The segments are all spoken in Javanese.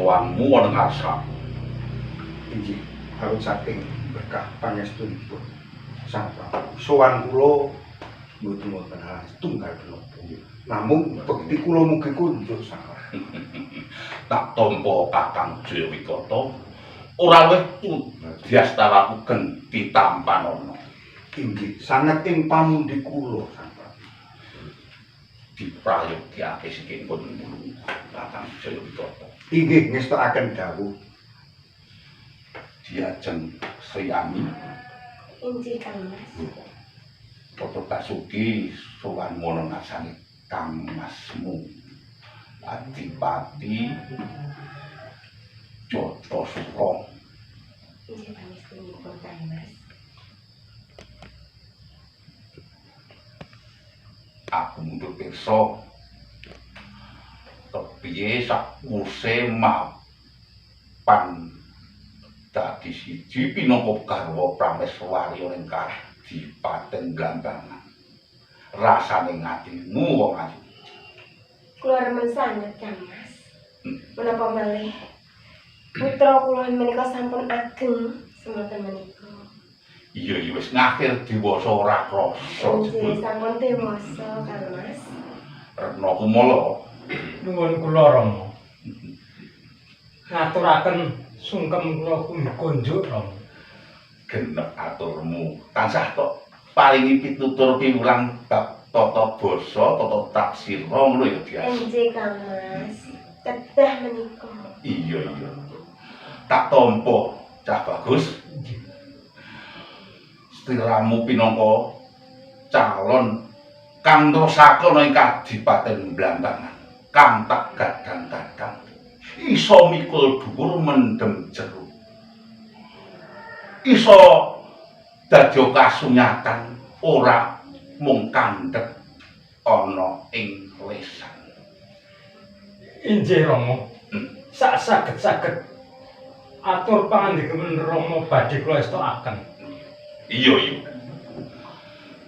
Sowanmu ana ngarsaku. Inggih, awit saking berkah pangestunipun Sang Prabu. Sowan kula mboten wonten hal tunggal menapa. Namung bekti kula mugi kunjuk Sang Prabu. Tak tampa Kakang Jayawikata ora luwih diastawaku genti tampanana. Inggih, sanget ing pamundi kula Sang Prabu. Diprayogyake sing pun mulung Kakang Jayawikata. Inggih, ngestokaken dawuh. Diajeng Sri Ami. Inggih Kang Mas. Padha Basuki sowan mono ngarsane Kang Masmu Adipati Jatasura. Inggih pangestunipun Kang Mas. Aku mundhut pirsa kepiye sakwuse mapan dadi siji pinangka garwa Prameswari ing Kadipaten Blambangan. Rasane ngatimu wong ayu. Kula remen sanget Kang Mas. Menapa malih putra kula menika sampun ageng semonten menika. Iya iya wis ngakhir dewasa ora krasa Inggih sampun dewasa Kang Mas. Retna Kumala. Nuwun kula Rama. Ngaturaken sungkem kula kunjuk Rama. Genep aturmu tansah tok paringi pitutur piwulang bab tata basa, tata taksira ngono ya biasa. Inggih Kang Mas. Kedah menika. Iya iya. Tak tampa cah bagus. Sliramu pinangka calon kang nerusake ana ing Kadipaten Blambangan kang tak gadang-gadang iso mikul dhuwur mendem jero, iso dadi kasunyatan ora mung kandhek ana ing lesan. Inggih Rama. Sak saged-saged atur pangandikan Rama badhe kula estokaken. Iya iya.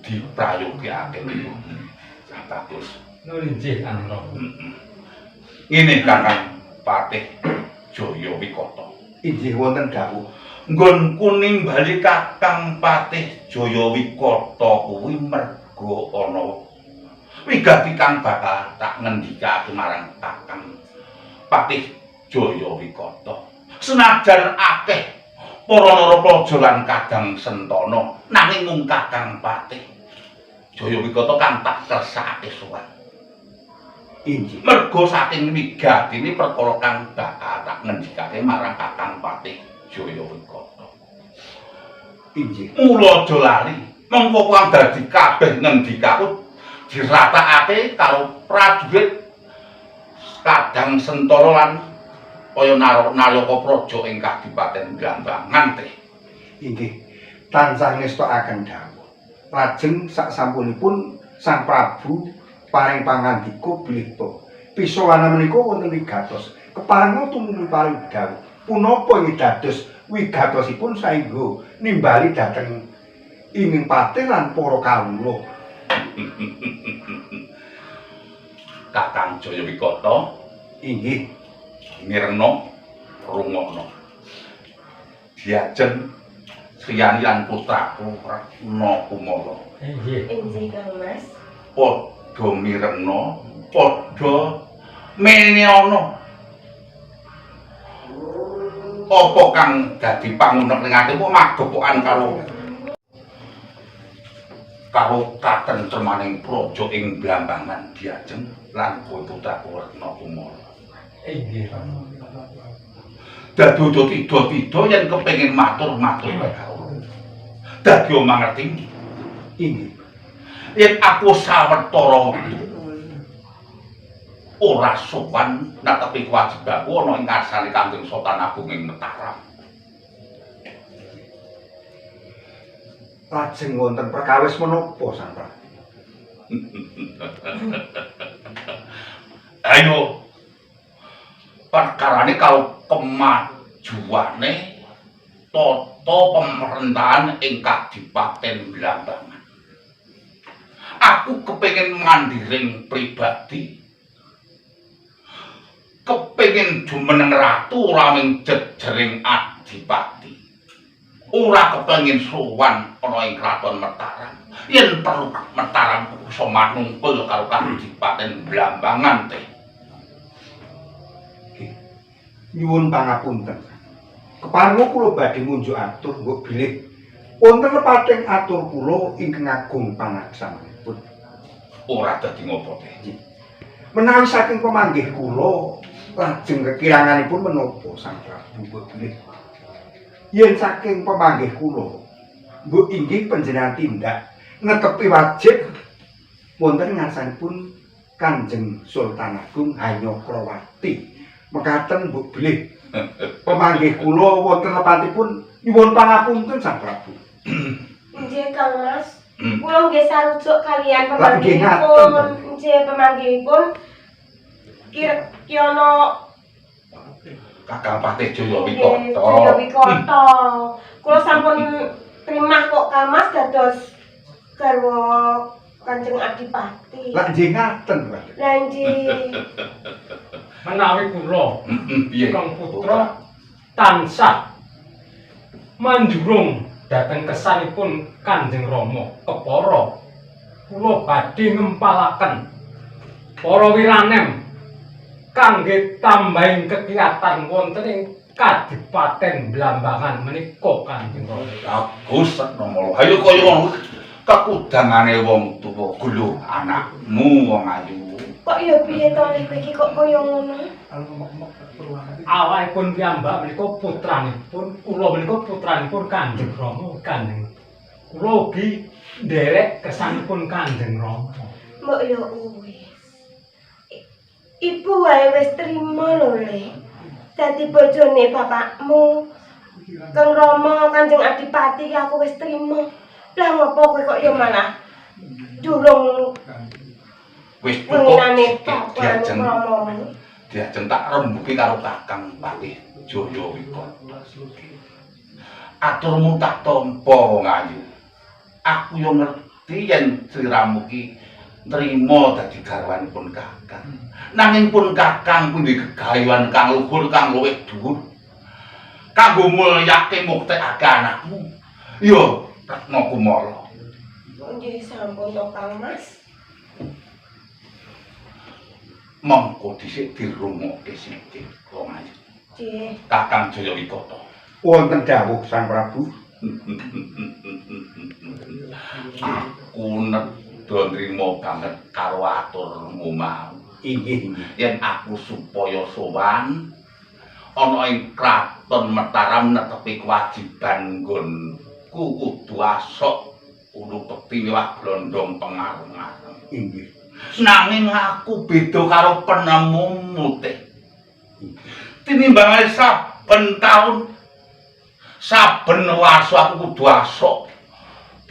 Diprayogyake niku. Cah bagus. Nuwun inggih Kang Rama. Ngene Kakang Patih Jayawikata. Inggih wonten dawuh. Nggonku nimbali Kakang Patih Jayawikata kuwi merga ana wigati kang bakal tak ngendikake marang Kakang Patih Jayawikata. Senajan akeh para narapraja lan kadang sentana, nanging mung Kakang Patih Jayawikata kang tak kersakake sowan. Inggih. Merga saking wigatine perkara kang bakal tak ngendikake marang Kakang Patih Jayawikata. Inggih. Mula aja lali, mengko kang dadi kabeh ngendikaku diratakake karo prajurit kadang sentana lan kaya Nayaka Praja ing Kadipaten Blambangan teh. Inggih. Tansah ngestokaken dawuh. Lajeng saksampunipun Sang Prabu paring pangandika bilih pisawana menika wonten wigatos. Keparenga tumuli paring dawuh. Punapa ing dados wigatosipun saengga nimbali dhateng inging patih lan para kawula. Kakang Jayawikata Inggih. Mirna rungokno. Diajeng Sriyani lan putraku Retna Kumala. Inggih. Inggih Kang Mas. Padha mirengna, padha meneana. Apa kang dadi pangunek ning atimu magepokan karo katentremaning praja ing Blambangan diajeng lan kowe putraku Retna Kumala. Inggih Rama. Dadi aja tida-tida yen kepengin matur-matur wae karo. Dadi mangerti. Inggih. Yen aku sawetara wektu ora sowan netepi kewajibanku ana ing ngarsane Kanjeng Sultan Agung ing Mataram. Lajeng wonten perkawis menapa Sang Prabu? Ayo perkarane karo kemajuane tata pemerintahan ing Kadipaten Blambangan. Aku kepengin mandiring pribadi. Kepengin jumeneng ratu ora ming jejering adipati. Ora kepengin sowan ana ing kraton Mataram. Yen perlu Mataram iso manungkul karo Kadipaten Blambangan teh. Nyuwun pangapunten. Keparengga kula badhe ngunjuk atur mbok bilih wonten lepating atur kula ingkang agung pangaksamanipun. Ora dadi ngopo teh. Menawi saking pemanggih kula lajeng kekiranganipun menapa Sang Prabu mbok bilih. Yen saking pemanggih kula mbok inggih panjenengan tindak netepi wajib wonten ngarsanipun Kanjeng Sultan Agung Hanyokrawati. Mekaten mbok bilih pemanggih kula wonten lepatipun nyuwun pangapunten Sang Prabu. Nggih Kang Mas. Kula nggih sarujuk kalian Lah, nggih ngaten, pemanggihipun. Nggih pemanggihipun Kirana Kakang Patih Jaya nggih Wikata. Jaya Wikata. Kula sampun trimah kok Kang Mas dados garwa Kanjeng Adipati. Lah nggih ngaten, Pak. Lah nggih. Menawi kula Piye? Kang Putra tansah manjurung dhateng kesanipun Kanjeng Rama kepara kula badhe ngempalaken para wiranem kangge tambahing kekiatan wonten ing Kadipaten Blambangan menika Kanjeng Rama. Bagus Retnamala. Ayo kaya ngono kekudangane wong tuwa guluh anakmu wong ayu. Kok ya piye to lek kowe iki kok kaya ngono? Awakipun piyambak menika putranipun kula menika putranipun Kanjeng Rama Kanjeng. Kula ugi nderek kesanipun Kanjeng Rama. Mbok ya wis. Ibu wae wis trima lho, Le. Dadi bojone bapakmu. Kang Rama Kanjeng Adipati ki aku wis trima. Lah ngopo kowe kok ya malah durung Wis cukup wenginane bapak diajeng Ramamu. Diajeng tak rembuki karo Kakang Patih Jaya Wikata. Aturmu tak tampa wong ayu. Aku yo ngerti yen sliramu ki nrima dadi garwanipun Kakang. Nanging pun Kakang kuwi gegayuhan kang luhur kang luwih dhuwur. Kanggo mulyake muktekake anakmu. Yo Retna Kumala. Nggih sampun to Kang Mas. Mongko dhisik dirungokke sithik wong ayu. Nggih. Kakang Jaya Wikata. Wonten dawuh Sang Prabu. Aku nedha nrima banget karo aturmu mau. Inggih, inggih. Yen aku supaya sowan ana ing kraton Mataram netepi kewajiban nggonku kudu asok ulu bekti miwah glondong pengareng-areng. Inggih. Nanging aku beda karo penemumu teh. Tinimbangane saben taun saben warsa aku kudu asok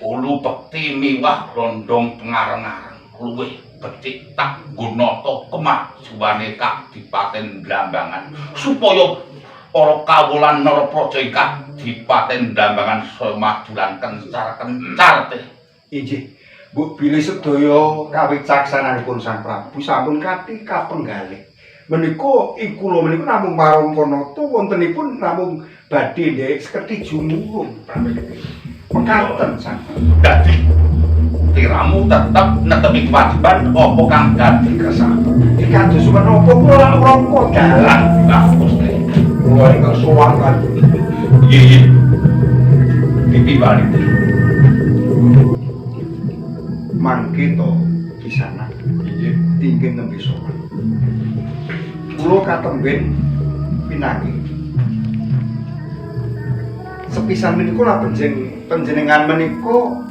ulu bekti miwah glondong pengareng-areng luwih becik tak nggunata kemajuane Kadipaten Blambangan supaya para kawulan Narapraja ing Kadipaten Blambangan saya maju lan kencar-kencar teh. Inggih. Mbok bilih sedaya kawicaksananipun Sang Prabu sampun kathi kapenggalih. Menika ing kula menika namung warangkanata wontenipun namung badhe nderek sekedhi jumurung. Mekaten Sang Prabu. Dadi tiramu tetep netepi kewajiban apa kang dadi kersamu. Dikados menapa kula rangka dalan. Bagus teh. Kula ingkang sowan kan. Iya iya. Ditimbali teh. Mangke to kisana. Inggih. Tinggi nembe sowan. Kula katemben pinanggih. Sepisan menika lah panjenengan menika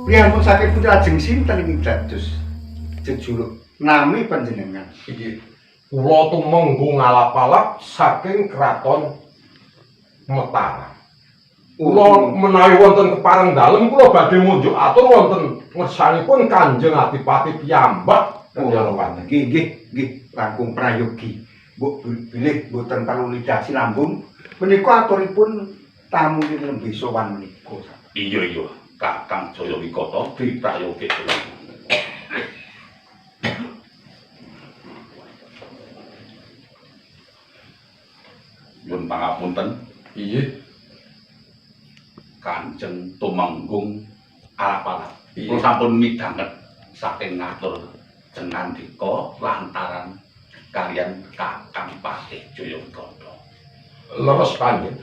priyantun saking putra lajeng sinten ing dados jejuluk nami panjenengan. Inggih. Kula tumenggung ngalap-alap saking kraton Mataram. Kula menawi wonten kepareng dalem kula badhe ngunjuk atur wonten ngersanipun Kanjeng Adipati piyambak. Oh, nggih nggih nggih langkung prayogi. Mbok bilih mboten perlu lidah silambung menika aturipun tamu ing nembe sowan menika. Iya iya, Kakang Jaya Wikata diprayogi kula. Tumenggung Alap-alap. Kula sampun midhanget saking ngatur jengandika lantaran kalian Kakang Patih Jayabanda. Leres Kanjeng.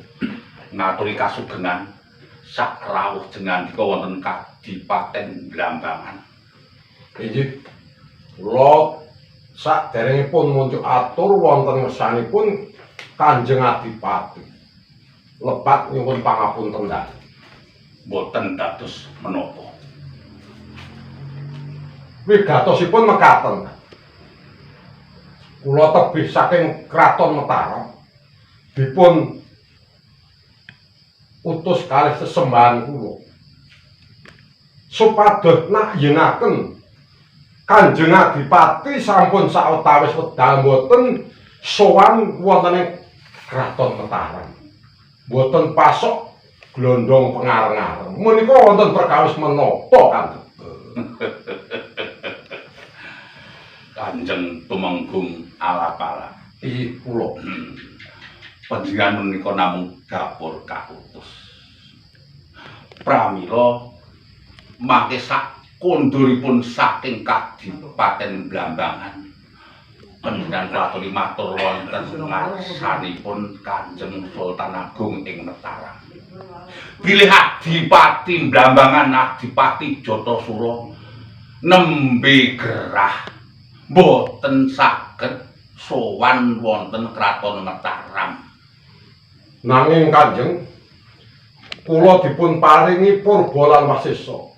Ngaturi kasugengan sak rawuh jengandika wonten Kadipaten Blambangan. Inggih. Kula saderengipun muncul atur wonten ngersanipun Kanjeng Adipati. Lepat nyuwun pangapunten dalem. Boten dados menapa. Wigatosipun mekaten. Kula tebih saking Kraton Mataram dipun utus kalih sesembahan kula supados nakyenaken Kanjeng Adipati sampun sawetawis wedal mboten sowan wonten ing Kraton Mataram. Mboten pasok glondong pengareng-areng. Menika wonten perkawis menapa Kanjeng? Kanjeng Tumenggung Alap-alap. Inggih kula. Panjenengan menika namung dapur kautus. Pramila mangke sak konduripun saking Kadipaten Blambangan panjenengan kula aturi matur wonten ngarsanipun Kanjeng Sultan Agung ing Mataram. Bilih Adipati Blambangan Adipati Jatasura nembe gerah mboten saged sowan wonten Kraton Mataram. Nanging Kanjeng kula dipun paringi purba lan wasesa.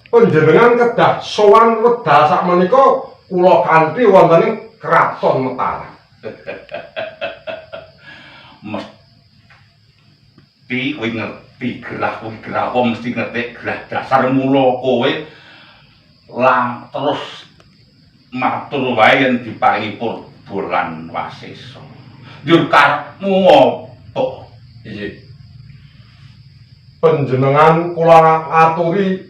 Panjenengan kedah sowan wedal sakmenika kula kanthi wonten ing Kraton Mataram. Mesti kowe ngerti gerah kowe gerah apa mesti ngerti gerah dasar mula kowe lang terus matur wae yen diparingi purba lan wasesa. Njur karepmu apa? Inggih. Panjenengan kula aturi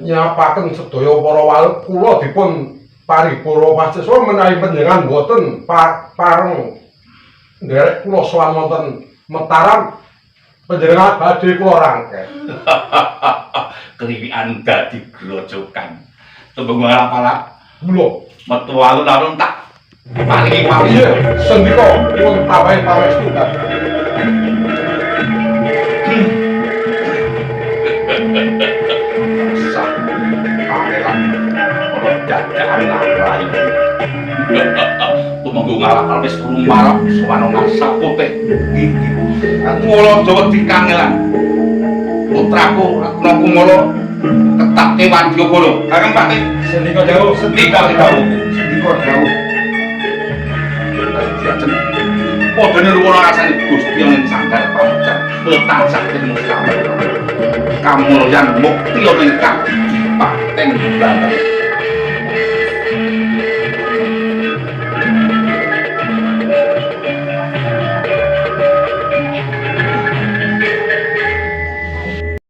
nyiapaken sedaya para wali kula dipun paripurna wasesa menawi panjenengan boten pareng nderek kula sowan wonten Mataram panjenengan badhe kula rangken. Kriwikan dadi grojokan. Tumenggung Alap-alap Kula metu alun-alun tak paringi pamit. Iya, sendika pun tambahi pangestu Kanjeng. Sah pangeran ora dadakan nglayu. Tumenggung Alap-alap wis rumarep sowan ngarsa putih. Kumala Jawa dikangelan. Putraku Ratna Kumala ketake wadyabala. Kakang Patih. Sendika dawuh. Sendika dawuh. Sendika dawuh. Diajeng. Padha niruwana rasane Gusti ing sanggar pamujan. Tansah ing kamulyan mukti ana ing Kadipaten Blambangan.